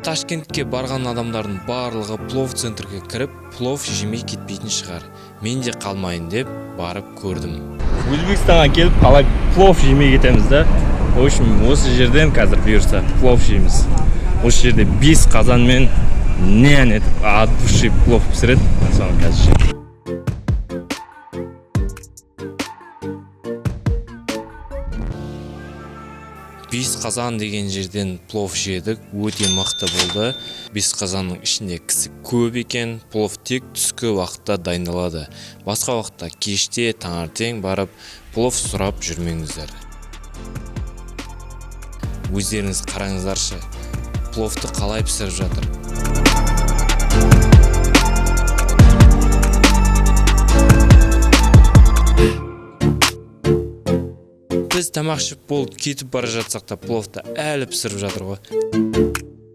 Ташкентке барған адамдардың барлығы плов центрге кіріп, плов жемей кетпейтін шығар. Мен де қалмайын деп барып көрдім. Өзбекстанға келіп, қалай плов жемей кетеміз да? В общем, осы жерден қазір, бұйырса, плов жейміз. Осы жерде бес қазанмен нән етіп, от души плов пісіреді. Соны қазір жейміз. Бес қазан деген жерден плов жедік, өте мықты болды. Бес қазанның ішінде кісі көп екен. Плов тек түскі уақытта дайындалады, басқа уақытта кеште, таңертең барып плов сұрап жүрмеңіздер. Өздеріңіз қараңыздаршы, пловты қалай пісіріп жатыр. Біз тамақ ішіп болып, кетіп бара жатсақ та, пловты әлі пісіріп жатыр ғой.